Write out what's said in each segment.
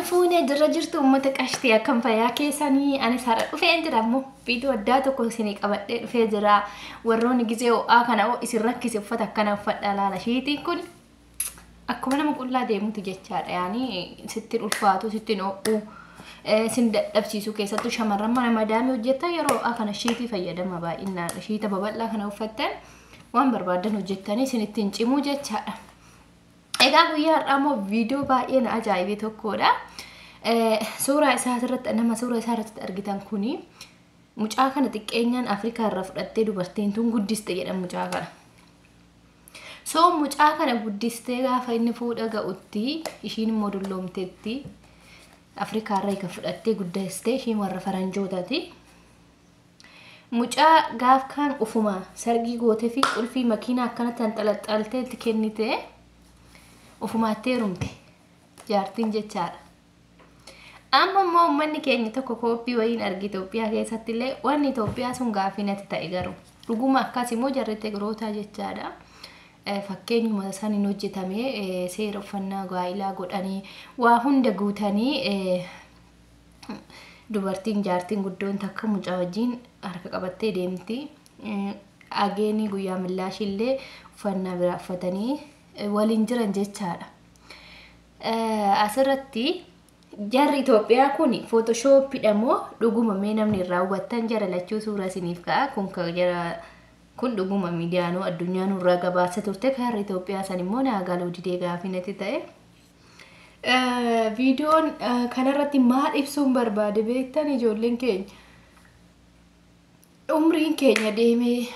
Fuunee jirra jirtu uummata qashtii akkam fayyaa keessanii ani har'a dhufeen jira ammoo viidiyoo addaa tokko isinii qabadhee dhufee jira. Warroonni gizee ho'aa kana hoo isin rakkise uffata akkana uffadhaa laala. Shiitiin kun akkuma nama qullaa deemutu jechaadha. Yaani sittiin ulfaatu, sittiin ho'u, sin dadhabsiisu keessattuu shamarran mana madaamii hojjettan yeroo ho'aa kana shiitii fayyadama baay'inaan. Shiita babal'aa kana uffattan waan barbaadan hojjettanii isin ittiin cimuu jechaadha. Egaa guyyaa har'aa immoo viidiyoo baay'ee na ajaa'ibe tokkodha. Suuraa isaa asirratti nama suuraa isaa irratti argitan kuni mucaa kana xiqqeenyaan Afrikaa irraa fudhattee dubartiin tun guddiste jedhan mucaa kana. So mucaa kana guddistee gaafa inni fuudha ga'utti ishiin immoo dulloomteetti Afrikaa irraa kan fudhattee guddistee ishiin warra faranjootaati. Mucaa gaaf kaan ufuma sargii gootee fi qulfii makiinaa akkanatti hanxalaxaltee itti kennite ufumaatti heerumte jaartiin jechaadha. Amma immoo uummanni keenya tokko kooppii wayiin arge Itoophiyaa keessatti illee wanni Itoophiyaa sun gaaffii natti ta'e garuu dhuguma akkas immoo jarri Tigrootaa jechaadha. Fakkeenyuma saniin hojjetame seera uffannaa gaa'ilaa godhanii waa hunda guutanii dubartiin jaartiin guddoon takka mucaa wajjin harka qabattee deemti. Ageenii guyyaa millaashii illee uffannaa biraa uffatanii waliin jiran jechaadha. Asirratti jarri Itoophiyaa kun footoshooppiidha moo dhuguma mee namni irraa hubattan jara lachuu suura isiniif ka'a. Kun jara kun dhuguma miidiyaanuu addunyaa nurraa gabaasa turte kan Itoophiyaa san immoo naa galuu didee gaafii natti ta'e. Viidiyoon kanarratti maal ibsuun barbaade beektan ijoolleen keenya umriin keenya deemee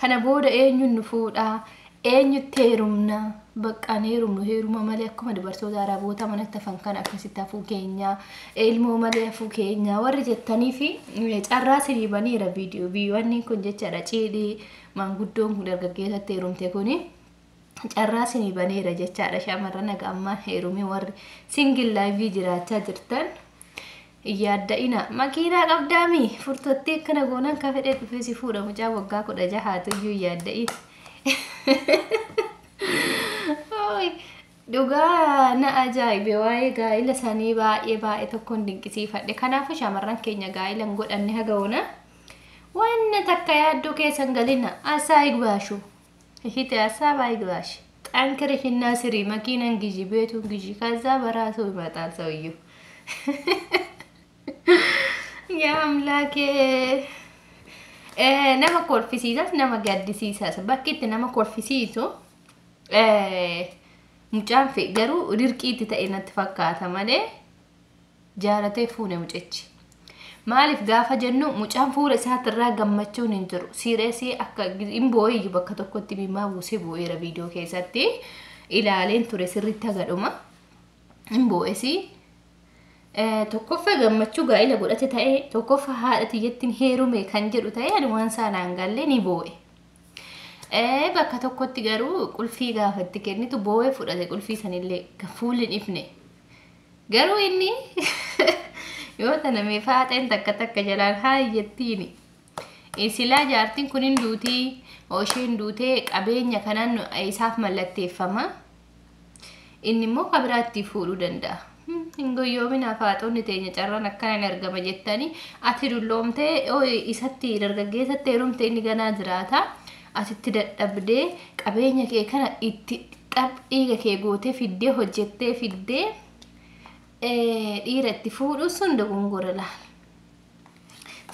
kana booda eenyuun nu fuudhaa eenyutti heerumna baqqaan heerumnu heeruma malee akkuma dubartoota araboota manatti hafan kan akkasitti hafuu keenya ilmoo malee hafuu keenya warri jettanii fi carraa sinii baniira viidiyoo wanni kun jechaadha ciidhii maanguddoon kun dargaggeessatti heerumte kuni carraa sinii baneera jechaadha shamarran haga ammaa heerumee warri singil laayivii jiraachaa jirtan yaadda'ina makiinaa qabdaami furtottee akkana goonan ka fedhe dhufee si fuudha mucaa waggaa 16 iyyuu yaadda'in. Dhugaa na ajaa'ibe waa'ee gaa'ila sanii baay'ee baay'ee tokkoon dinqisiifadhe. Kanaafuu shamarran keenya gaa'ila hin godhanne haga oona. Wanna takka yaaddoo keessan galina asaa igbaashu. Ishite ሀሳብ አይግባሽ። ጠንክርሽና ስሪ። መኪናን ግዢ፣ ቤቱን ግዢ። ከዛ በራሱ ይመጣል ሰውየው። ያ አምላኬ nama kolfisiisas nama gaddisiisas bakki itti nama kolfisiisu mucaan garuu dirqiitti ta'e natti fakkaata malee jaalatee fuune mucichi. Maaliif gaafa jennu mucaan fuula isaatirraa gammachuun hin jiru. Siireesii akka hin boo'iyyu bakka tokkotti mimaa buusee boo'eera viidiyoo keessatti ilaaleen ture sirriitti hagadhuma. Hin boo'esii. Tokkoffaa gammachuu gaa'ila godhate ta'ee tokkoffaa haadha tiyyattiin heerume kan jedhu ta'ee ani waan saanaan gallee ni boo'e. Bakka tokkotti garuu qulfii gaafa itti kennitu boo'ee fudhate qulfii sanillee fuulli hin ifne. Garuu inni yoo taname faaxeen takka takka jalaan haayyattiini. Silaa jaartiin kun hin duutii isheen duutee qabeenya kanaan isaaf mallatteeffama. Inni immoo kabiraatti fuudhuu danda'a. Hin goyyoominaa faaxoonni teenya carraan akkana hin argama jettanii ati dulloomtee isatti dargaggeessatti heerumte inni ganaa jiraata. Asitti dadhabdee qabeenya kee kana itti dhiiga kee gootee fiddee hojjettee fiddee dhiira itti fuudhu sun dogongora laala.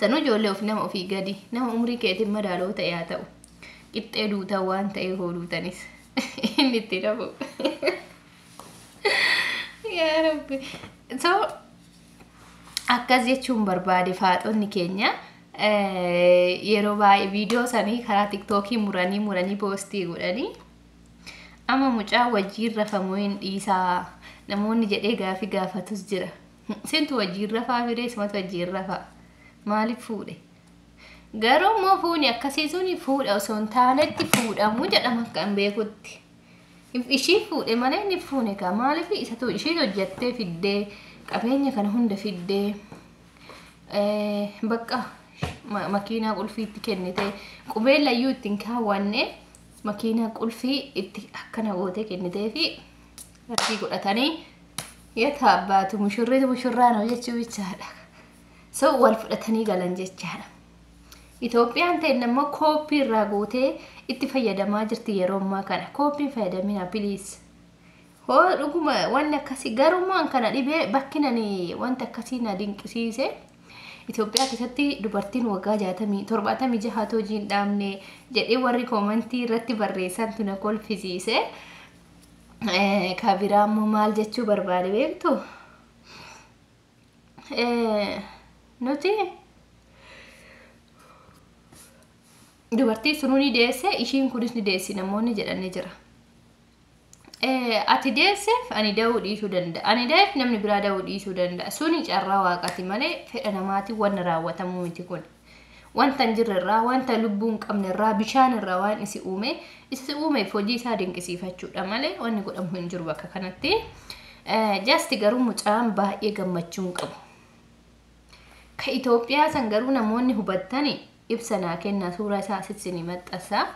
Sanuu ijoollee of nama ofii gadi nama umrii keetiin madaaloo ta'e haa ta'u qixxee duutan waan ta'eef hoo duutanis inni itti dhabu. Yaa Rabbi. So akkas jechuun barbaade faaxoonni keenya yeroo baay'ee viidiyoo sanii karaa tiktookii muranii muranii poostii godhanii amma mucaa wajjiin rafamuu hin dhiisaa namoonni jedhee gaafii gaafatus jira. Sintu wajjiin rafaa firee isumatu wajjiin rafaa maaliif fuudhe? Garuu immoo fuuni akkasii suni fuudha osoo hin taanetti fuudhamuu jedhama akka hin beekutti. Ishii fuudhe malee inni fuune kaa maaliif isatu ishiin hojjettee fiddee qabeenya kana hunda fiddee bakka makiinaa qulfii itti kennite qubeellayyuu ittiin kaawwanne makiinaa qulfii itti akkana gootee kennitee fi sargii godhatanii Yeeta abbaatu mushurriitu mushurraa ነው jechuu bichaadha. So wal fudhatanii galan jechaadha. Itoophiyaan ta'e immoo kooppii irraa gootee itti fayyadamaa jirti yeroo ammaa kana. Kooppiin fayyadamina please. Hoo dhuguma wanni akkasii garummaan kana dhibee bakkinani wanti akkasii na dinqisiise. Itoophiyaa keessatti dubartiin waggaa 60, 76 hojii hin dhaabne jedhee warri koomantii irratti barreessantu na kolfisiise. Ka biraa immoo maal jechuu barbaade beektu? Nuti dubartii sunuu ni deesse, ishiin kunis ni deessi namoonni jedhanii jira. Ati deesseef ani da'uu dhiisuu danda'a. Ani da'eef namni biraa da'uu dhiisuu danda'a. Suni carraa waaqati malee fedha namaatiin wanna raawwatamuu miti kun. Wanta hin jirre irraa, wanta lubbuu hin qabne irraa, bishaan irraa waan isi uume, isi uumeef hojii isaa dinqisiifachuudha malee wanni godhamu hin jiru bakka kanatti. Just garuu mucaan baay'ee gammachuu hin qabu. Ka Itoophiyaa san garuu namoonni hubattani ibsa naa kennaa, suuraa isaa asitti isinii maxxansa.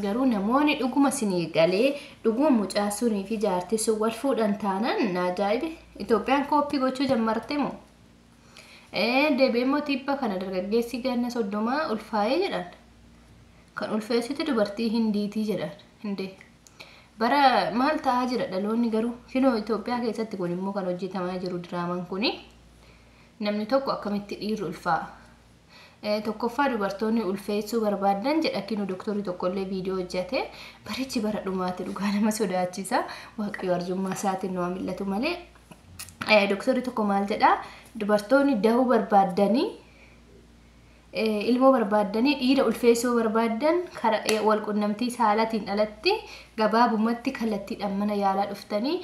Garuu namoonni dhuguma isinii galee dhuguma mucaa sunii fi jaartii sun wal fuudhan taanaan na ajaa'ibe. Itoophiyaan kooppii gochuu jammartee moo? Deebi'ee immoo tibba kana dargaggeessi ganna 30 ulfaa'ee jedhan. Kan ulfeessitu dubartii Hindiitii jedhan. Hindee. Bara maal ta'aa jira dhaloonni garuu? Kinoo Itoophiyaa keessatti kun immoo kan hojjetamaa jiru diraamaan kuni. Namni tokko akkamitti dhiirri ulfaa'a? Tokkoffaa dubartoonni ulfeessuu barbaadan jedha kinoo doktorri tokkollee viidiyoo hojjete. Barichi bara dhumaati, dhugaa nama sodaachisa. Waaqayyo arjummaa isaatiin nama mil'atu malee. Doktorri tokko maal jedhaa? Dubartoonni dahuu barbaaddanii, ilmoo barbaaddanii, dhiira ulfeessuu barbaadan karaa wal qunnamtii saalaatiin alatti gabaabumatti kallattiidhaan mana yaalaa dhuftanii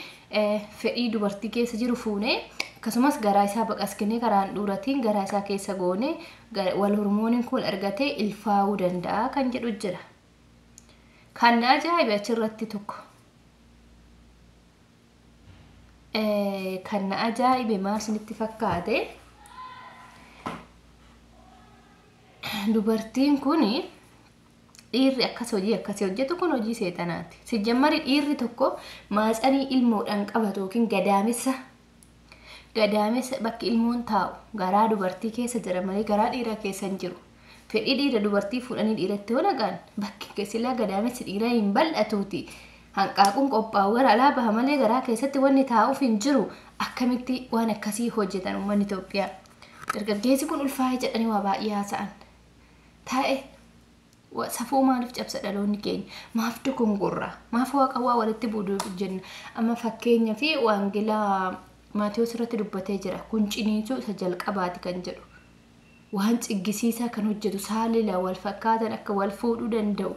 fedhii dubartii keessa jiru fuunee, akkasumas garaa isaa baqaskinee karaan dhuuratiin garaa isaa keessa goonee wal hormooniin kun argatee ilfaa'uu danda'a kan jedhu jira. Kan na ajaa'ibe achirratti tokko. Kan na ajaa'ibe maal isinitti fakkaate? Dubartiin kun dhiirri akkas hojii akkasii hojjetu kun hojii seexanaati. Sijjammari dhiirri tokko maatsanii ilmoodhaan qabatu yookiin gadaamessa bakki ilmoon taa'u garaa dubartii keessa jira malee garaa dhiiraa keessa hin jiru. Fedhii dhiira dubartii fuudhanii dhiiratti yoo naqan bakki silaa gadaamessi dhiiraa hin bal'atuuti. Hanqaaquun qophaa'u gara alaa baha malee garaa keessatti wanni taa'uuf hin jiru. Akkamitti waan akkasii hojjetan uummanni Itoophiyaa? Dargaggeessi kun ulfaa'ee jedhanii waa baay'ee haasa'an. Taa'e safuu maaliif cabsa dhaloonni keenya? Maaf dogongorra? Maaf waaqa waa walitti buuduu jenna? Amma fakkeenya fi waangilaa Maatiyuus irratti dubbatee jira. Kun ciniinsuu isa jalqabaati kan jedhu. Waan ciggisiisaa kan hojjetu saalila wal fakkaatan akka wal fuudhuu danda'u.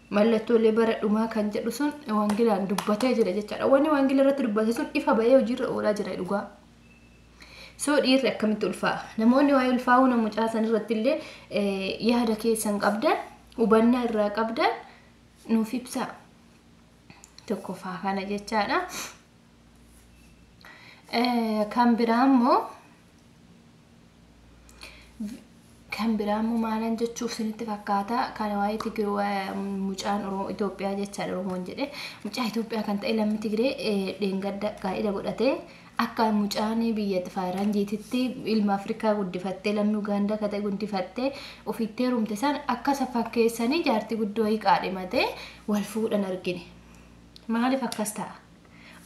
Mallattoolee bara dhumaa kan jedhu sun waangilaan dubbatee jira jechaadha. Wanni waangila irratti dubbate sun ifa ba'ee hojiirra oolaa jira dhugaa. So dhiirri akkamitti ulfaa'a? Namoonni waa'ee ulfaa'uu nama mucaa san irratti illee yaada keessan qabdan, hubannaa irraa qabdan nuuf ibsaa. Tokkoffaa kana jechaadha. Kan biraa immoo maalan jechuuf isinitti fakkaata? Kana waa'ee Tigiree, mucaan Oromoo Itoophiyaa jechaadha, Oromoon jedhe, mucaa Itoophiyaa kan ta'e lammii Tigiree dheengadda gaa'ela godhatee akka mucaan biyya Faranjiititti ilma Afrikaa guddifattee, lammii Ugaandaa kan ta'e guddifattee ofiitti heerumte san akka isa fakkeessanii jaartii guddoo wayii qaadhimatee wal fuudhan argine. Maaliif akkas ta'a?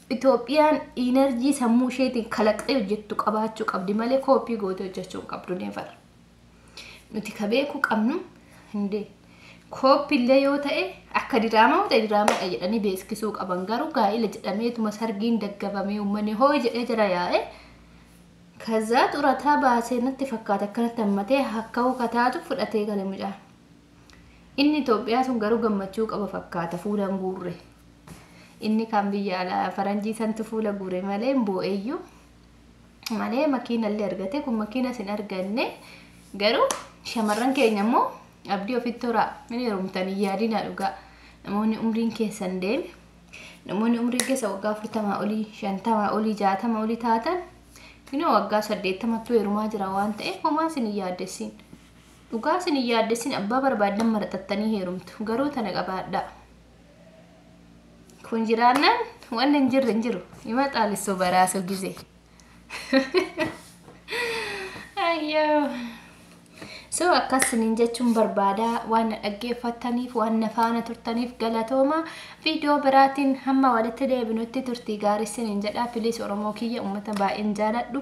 Itoophiyaan energy sammuu isheetiin kalaqxee hojjettu qabaachuu qabdi malee kooppii gootee hojjechuu hin qabdu, never. Nuti ka beekuu qabnu hindee kooppillee yoo ta'e akka diraamaa yoo ta'e diraamaadha jedhanii beeksisuu qaban, garuu gaa'ila jedhameetuma sargiin daggafamee uummanni hoo jedhee jala yaa'e kazaa xurataa baasee natti fakkaata akkanatti hammatee akka kataatu fudhatee gale mucaan. Inni Itoophiyaa sun garuu gammachuu qaba fakkaata, fuulaan guurre. Inni kan biyya alaa faranjii santu fuula guure malee hin boo'eeyyuu malee makiina illee argate, kun makiina sin arganne. Garuu shamarran keenya immoo abdii ofitti horaa, ni heerumtanii yaadinaa dhugaa. Namoonni umriin keessan deeme, namoonni umriin keessa waggaa 40 olii, 50 olii, 60 olii taatan, kinoo waggaa 80ttuu heerumaa jira waan ta'eef homaa sin hin yaaddessin. Dhugaa sin hin yaaddessin, abbaa barbaaddan maraxattanii heerumtu, garuu tana qabaadhaa. Kun jiraannaan Wanni hin jirre hin jiru. Hima xaalissuu baraasuu gizee. Ayyoo. So akkasiniin jechuun barbaada. Waan na dhaggeeffattaniif, waan na faana turtaniif galatooma. Viidiyoo biraatiin hamma walitti deebinutti turtii gaarii isiniin jedha. Please, Oromoo kiyya, uummata baay'een jaaladhu.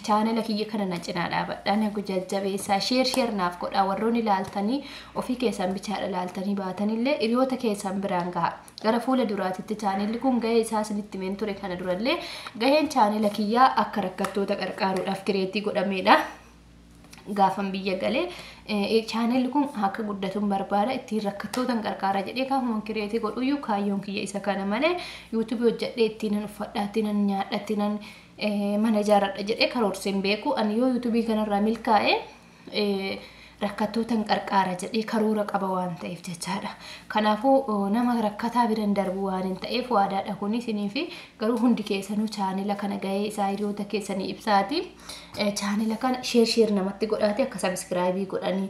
Chaanela kiyya kana na cinaa dhaabadha. Na jajjabeessaa. Share share naaf godha. Warroonni ilaaltanii ofii keessan bichaadha ilaaltanii baatanillee hiriyoota keessan biraan gaha. Gara fuula duraatitti chaanelli kun gahee isaa isinitti himeen ture kana durallee, gaheen chaanela kiyyaa akka rakkattoota qarqaaruudhaaf create godhameedha. Gaafan biyya galee chaanelli kun akka guddatuun barbaada, ittiin rakkattootan qarqaara jedhee gaafuma create godhuyyuu kaayyoon kiyya isa kana malee yuutuubii hojjedhee ittiin uffadha, ittiin nyaadha, ittiin mana ijaaradha jedhee karoorseen beeku. Ani yoo yuutuubii kanarraa milkaa'e rakkattootan qarqaara jedhee karoora qaba waan ta'eef jechaadha. Kanaafuu nama rakkataa biran darbu waan hin ta'eef waadaadha kun isinii fi garuu hundi keessanuu chaanela kana gahee isaa hiriyoota keessanii ibsaati. Chaanela kana share share namatti godhaati, akka subscribe godhanii,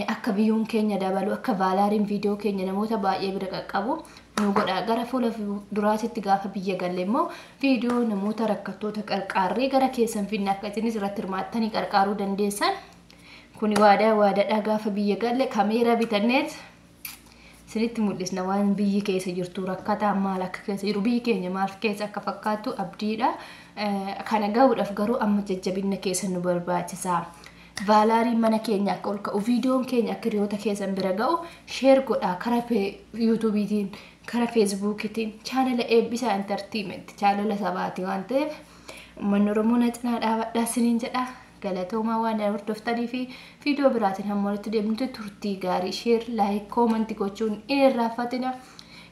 akka view'n keenya dabalu, akka vaalaariin viidiyoo keenya namoota baay'ee bira qaqqabu nu godha. Gara fuula duraatitti gaafa biyya galle immoo viidiyoo namoota rakkattoota qarqaarree gara keessan finna, akka isinis irratti hirmaattanii qarqaaruu dandeessan. Kuni waadaa waadaadha. Gaafa biyya galle kameeraa bitanneet isinitti mul'isna waan biyyi keessa jirtu, rakkataan maal akka keessa jiru, biyyi keenya maal keessa akka fakkaattu abdiidha. Kana gahuudhaaf garuu amma jajjabina keessa nu barbaachisa. Vaalaariin mana keenya akka ol ka'u, viidiyoon keenya akka hiriyoota keessan bira ga'u share godhaa karaa yuutuubiitiin, karaa feesbuukiitiin. Chaanala Eebbisaa Entertainment chaanala sabaati waan ta'eef uummanni Oromoo na cinaa dhaabadhaa isiniin jedha. Galatoomaa waan hordoftanii fi viidiyoo biraatiin hamma walitti deemnutti turtii gaarii. Share, like, comment gochuun hin irraanfatina.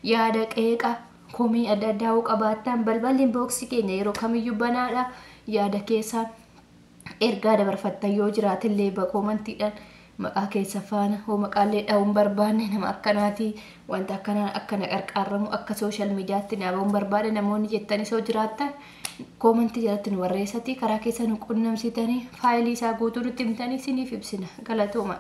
Yaada, qeeqa, komii adda addaa hoo qabaattan balballi inbox keenya yeroo kamiyyuu banaadha. Yaada keessaan ergaa dabarfattan yoo jiraatillee commentiidhaan maqaa keessa faana, hoo maqaallee dha'uun barbaanne, nama akkanaati, wanta akkanaa akkana qarqaaramu, akka social mediatti naa barbaade namoonni jettanis hoo jiraattan comment jalatti nu barreessatii karaa keessa nu qunnamsitanii faayilii isaa guutuu nutti himtanii isiniif ibsina. Galatooma.